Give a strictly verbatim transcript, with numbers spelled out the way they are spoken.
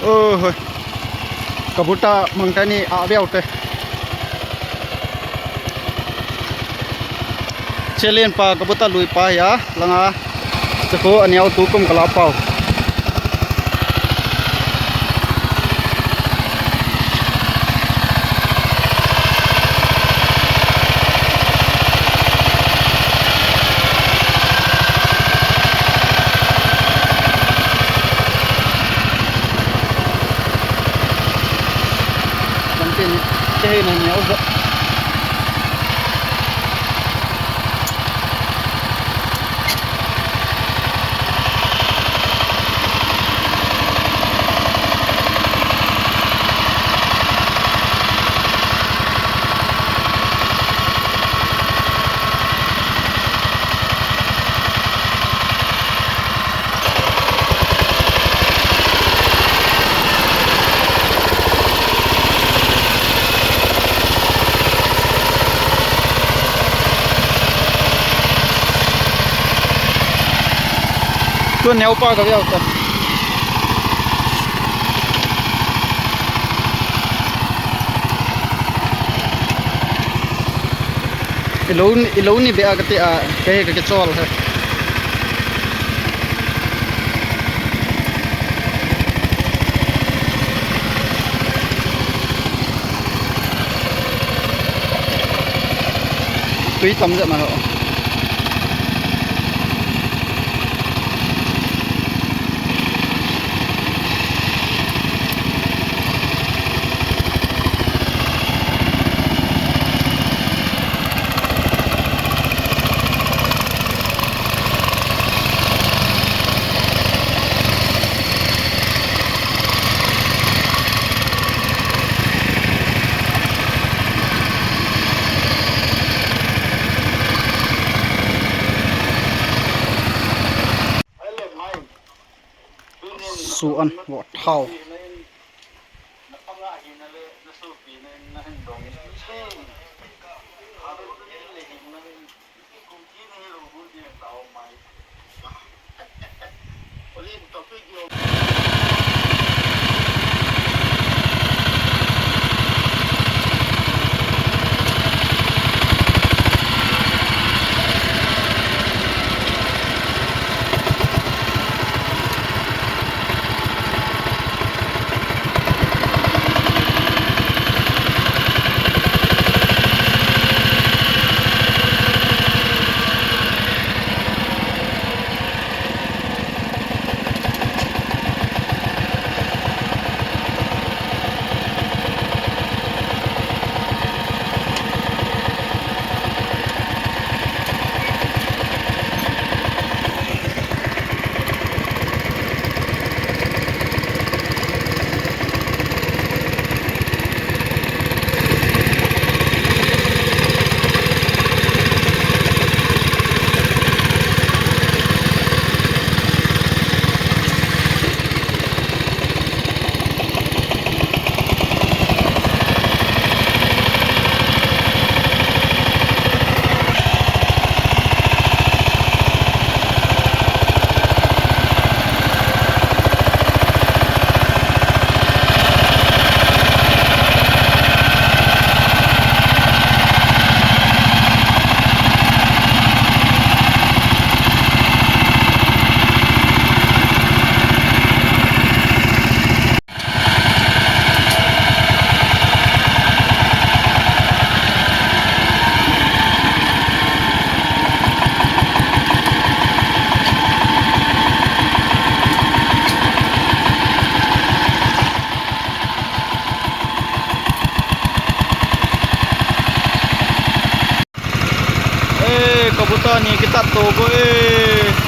Oho. Kabuta mangta ni a veu te. Chelen pa kabuta lui pa ya langa. Chakho aniau tu kum kala pau. Lampi ni, kehei na ni, auza. Tu neo pa ka veu ta. Ilou, ilou ni be a kati a, kahe ka kichol he. Tui tam jep ma ho. Su an vo thao. Eh, kabuta ni kita to bo eh.